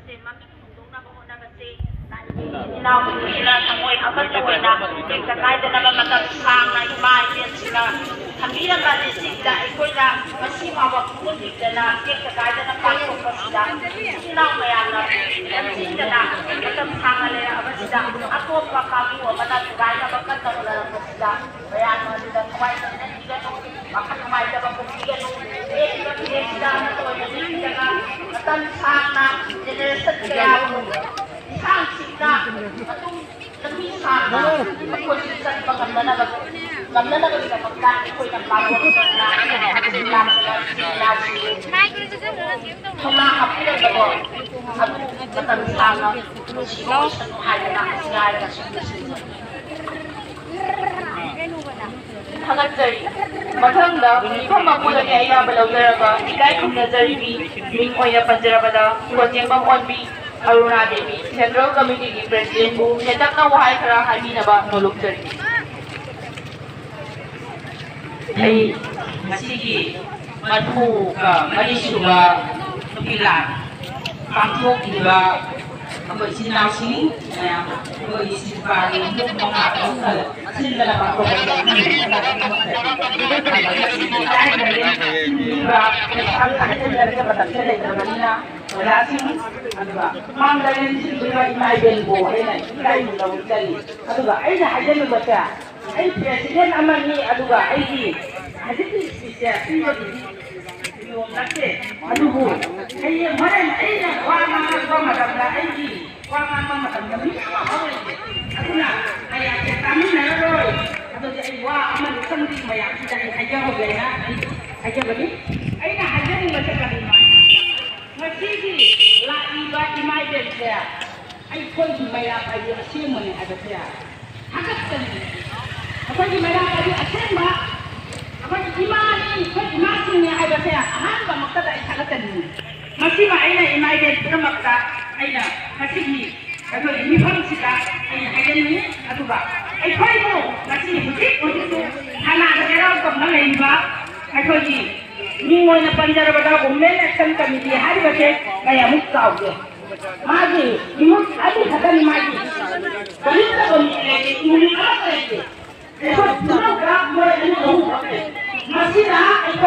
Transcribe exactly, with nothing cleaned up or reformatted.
ꯃꯃꯤꯡ ꯍꯣꯡꯗꯣꯛꯅꯕ ꯍꯣꯠꯅꯕꯁꯤ ꯂꯥꯛꯏꯕ ꯏꯆꯤꯟ ꯏꯅꯥꯎꯁꯤꯡꯁꯤꯅ ꯊꯃꯣꯏ ꯑꯃꯠꯇ ꯑꯣꯏꯅ ꯇꯦꯛꯇ ꯀꯥꯏꯗꯅꯕ ꯃꯇꯝ ꯁꯥꯡꯅ ꯏꯃꯥ ꯏꯕꯦꯟꯁꯤꯡꯅ ꯊꯝꯕꯤꯔꯝꯕ ꯂꯤꯁꯤꯡꯗ ꯑꯩꯈꯣꯏꯅ ꯉꯁꯤ ꯐꯥꯎꯕ ꯈꯨꯗꯣꯜ ꯂꯤꯛꯇꯅ ꯇꯦꯛꯇ ꯀꯥꯏꯗꯅ ꯄꯥꯡꯊꯣꯛꯄꯁꯤꯗ ꯏꯆꯤꯟ ꯏꯅꯥꯎ ꯃꯌꯥꯝꯅ ꯂꯝꯖꯤꯡꯗꯅ ꯃꯇꯝ ꯁꯥꯡꯅ ꯂꯩꯔꯛꯑꯕꯁꯤꯗ ꯑꯇꯣꯞꯄ ꯀꯥꯡꯕꯨ ꯑꯃꯅ ꯊꯨꯒꯥꯏꯅꯕ ꯀꯟꯅ ꯍꯣꯠꯅꯔꯛꯄꯁꯤꯗ ꯃꯌꯥꯝꯅ ꯑꯗꯨꯗ ꯊꯋꯥꯏ ꯆꯪꯁꯤꯟꯕꯤꯒꯅꯨ, ꯋꯥꯈꯜ ꯅꯨꯡꯉꯥꯏꯇꯕ ꯄꯣꯛꯄꯤꯒꯅꯨ꯫ ꯂꯦꯡꯉꯤꯕ ꯐꯤꯔꯦꯞꯁꯤꯗ ꯑꯃꯠꯇ ꯑꯣꯏꯅ ꯂꯦꯡꯕꯤꯔꯒ ꯃꯇꯝ ꯁꯥꯡꯅ ꯖꯦꯅꯦꯔꯦꯁꯟ ꯀꯌꯥꯕꯨ ꯂꯤꯁꯥꯡ ꯁꯤꯠꯅ ꯃꯇꯨꯡ ꯂꯝꯕꯤ ꯁꯥꯡꯅ ꯑꯩꯈꯣꯏꯁꯨ ꯆꯠꯄ ꯉꯝꯅꯅꯕ ꯉꯝꯅꯅꯕꯒꯤꯗꯃꯛꯇ ꯑꯩꯈꯣꯏꯅ ꯄꯥꯡꯒꯜ ꯊꯧꯅꯥ ꯍꯥꯞꯄꯤꯔꯛꯄꯗꯣ ꯑꯗꯨ ꯃꯇꯝ ꯁꯥꯡꯅ ꯄꯨꯟꯁꯤꯕ ꯑꯣꯏꯁꯅꯨ ꯍꯥꯏꯗꯅ ꯑꯁꯤ ꯍꯥꯏꯔꯒ ꯁꯨꯝ ꯂꯣꯏꯁꯤꯟꯖꯔꯦ꯫ ꯊꯥꯒꯠꯆꯔꯤ꯫ ꯃꯊꯪꯗ ꯃꯤꯐꯝ ꯃꯄꯨꯗꯒꯤ ꯑꯌꯥꯕ ꯂꯧꯖꯔꯒ ꯏꯀꯥꯏ ꯈꯨꯝꯅꯖꯔꯤꯕꯤ ꯃꯤꯡ ꯑꯣꯏꯅ ꯄꯟꯖꯔꯕꯗ ꯀꯣꯟꯖꯦꯡꯕꯝ ꯑꯣꯟꯕꯤ ꯑꯔꯨꯅꯥ ꯗꯦꯕꯤ, ꯁꯦꯟꯇ꯭ꯔꯦꯜ ꯀꯃꯤꯇꯤꯒꯤ ꯄ꯭ꯔꯦꯁꯤꯗꯦꯟꯕꯨ ꯇꯦꯟꯇꯛꯅ ꯋꯥꯍꯩ ꯈꯔ ꯍꯥꯏꯕꯤꯅꯕ ꯅꯣꯂꯨꯛꯆꯔꯤ꯫ ꯑꯩ ꯉꯁꯤꯒꯤ ꯃꯔꯤꯐꯨꯒ ꯃꯔꯤꯁꯨꯕ ꯅꯨꯄꯤ ꯂꯥꯟ ꯄꯥꯡꯊꯣꯛꯂꯤꯕ ꯑꯩꯈꯣꯏ ꯏꯆꯤꯟ ꯏꯅꯥꯎꯁꯤꯡ ꯃꯌꯥꯝ, ꯑꯩꯈꯣꯏꯒꯤ ꯁꯤꯜꯄꯥꯒꯤ ꯌꯨꯝ ꯃꯉꯥ ꯇꯔꯨꯛ ꯁꯤꯟꯗꯅ ꯄꯥꯡꯊꯣꯛꯄ ꯃꯇꯝꯗ ꯂꯩꯇ꯭ꯔꯕꯅꯤꯅ ꯑꯣꯖꯥꯁꯤꯡ, ꯑꯗꯨꯒ ꯃꯥꯡꯗ ꯂꯦꯟꯁꯤꯟꯕꯤꯕ ꯏꯃꯥ ꯏꯕꯦꯟꯕꯨ ꯑꯩꯅ ꯏꯀꯥꯏ ꯈꯨꯝꯅꯕ ꯆꯜꯂꯤ꯫ ꯑꯗꯨꯒ ꯑꯩꯅ ꯍꯥꯏꯖꯅꯤꯡꯕꯁꯦ, ꯑꯩ ꯄ꯭ꯔꯦꯁꯤꯗꯦꯟ ꯑꯃꯅꯤ, ꯑꯗꯨꯒ ꯑꯩꯒꯤ ꯍꯧꯖꯤꯛꯀꯤ ꯁ꯭ꯄꯤꯁꯁꯦ ꯄꯤꯕꯒꯤ ꯅꯤꯌꯣꯝ ꯅꯠꯇꯦ꯫ ꯑꯗꯨꯕꯨ ꯍꯌꯦꯡ ꯍꯣꯔꯦꯟ ꯑꯩꯅ ꯋꯥ ꯉꯥꯡꯂꯛꯄ ꯃꯇꯝꯗ, ꯑꯩꯒꯤ ꯋꯥ ꯉꯥꯡꯕ ꯃꯇꯝꯗ ꯃꯤ ꯑꯃꯐꯥꯎ ꯂꯩꯇꯦ꯫ ꯑꯗꯨꯅ ꯃꯌꯥꯝꯁꯦ ꯇꯥꯃꯤꯟꯅꯔꯔꯣꯏ꯫ ꯑꯗꯨꯗꯤ ꯑꯩ ꯋꯥ ꯑꯃꯅꯤ ꯈꯪꯗꯦ, ꯃꯌꯥꯝꯁꯤꯗ ꯑꯩ ꯍꯥꯏꯖꯍꯧꯒꯦꯅ ꯑꯩ ꯍꯥꯏꯖꯕꯅꯤ꯫ ꯑꯩꯅ ꯍꯥꯏꯖꯅꯤꯡꯕꯁꯦ ꯀꯔꯤꯅꯣ ꯍꯥꯏꯕ ꯃꯇꯝꯗ, ꯉꯁꯤꯒꯤ ꯂꯥꯛꯂꯤꯕ ꯏꯃꯥ ꯏꯕꯦꯟꯁꯦ ꯑꯩꯈꯣꯏꯒꯤ ꯃꯩꯔꯥ ꯄꯥꯏꯕꯤ ꯑꯁꯦꯡꯕꯅꯤ ꯍꯥꯏꯕꯁꯦ ꯊꯥꯒꯠꯆꯔꯤ꯫ ꯑꯩꯈꯣꯏꯒꯤ ꯃꯩꯔꯥ ꯄꯥꯏꯕꯤ ꯑꯁꯦꯡꯕ ꯑꯩꯈꯣꯏꯒꯤ ꯏꯃꯥꯅꯤ, ꯑꯩꯈꯣꯏ ꯏꯃꯥꯁꯤꯡꯅꯤ ꯍꯥꯏꯕꯁꯦ ꯑꯍꯥꯟꯕꯃꯛꯇꯗ ꯑꯩ ꯊꯥꯒꯠꯆꯅꯤꯡꯉꯤ꯫ ꯃꯁꯤꯃ ꯑꯩꯅ ꯏꯃꯥ ꯏꯕꯦꯟ ꯄꯨꯝꯅꯃꯛꯇ ꯑꯩꯅ ꯉꯁꯤꯒꯤ ꯑꯩꯈꯣꯏꯒꯤ ꯃꯤꯐꯝꯁꯤꯗ ꯑꯩꯅ ꯍꯥꯏꯖꯅꯤꯡꯉꯤ꯫ ꯑꯗꯨꯒ ꯑꯩꯈꯣꯏꯕꯨ ꯉꯁꯤ ꯍꯧꯖꯤꯛ ꯍꯧꯖꯤꯛꯁꯨ ꯊꯅꯥꯗ ꯆꯩꯔꯥꯎ ꯇꯝꯅ ꯂꯩꯔꯤꯕ ꯑꯩꯈꯣꯏꯒꯤ ꯃꯤꯡ ꯑꯣꯏꯅ ꯄꯟꯖꯔꯕꯗ Women Action Committee ꯍꯥꯏꯔꯤꯕꯁꯦ ꯀꯌꯥꯃꯨꯛ ꯆꯥꯎꯒꯦ? ꯃꯥꯒꯤ ꯏꯃꯨꯡ ꯑꯅꯤ ꯈꯛꯇꯅꯤ ꯃꯥꯒꯤ꯫ ꯀꯔꯤꯝꯇ ꯇꯧꯅꯤꯡꯉꯥꯏ ꯂꯩꯇꯦ, ꯏꯃꯨꯡ ꯑꯃꯠꯇ ꯂꯩꯇꯦ꯫ ꯑꯩꯈꯣꯏ ꯄꯨꯝꯅꯃꯛ ꯃꯣꯏ ꯑꯅꯤ ꯑꯍꯨꯝ ꯈꯛꯇꯅꯤ꯫ ꯃꯁꯤꯅ ꯑꯩꯈꯣꯏ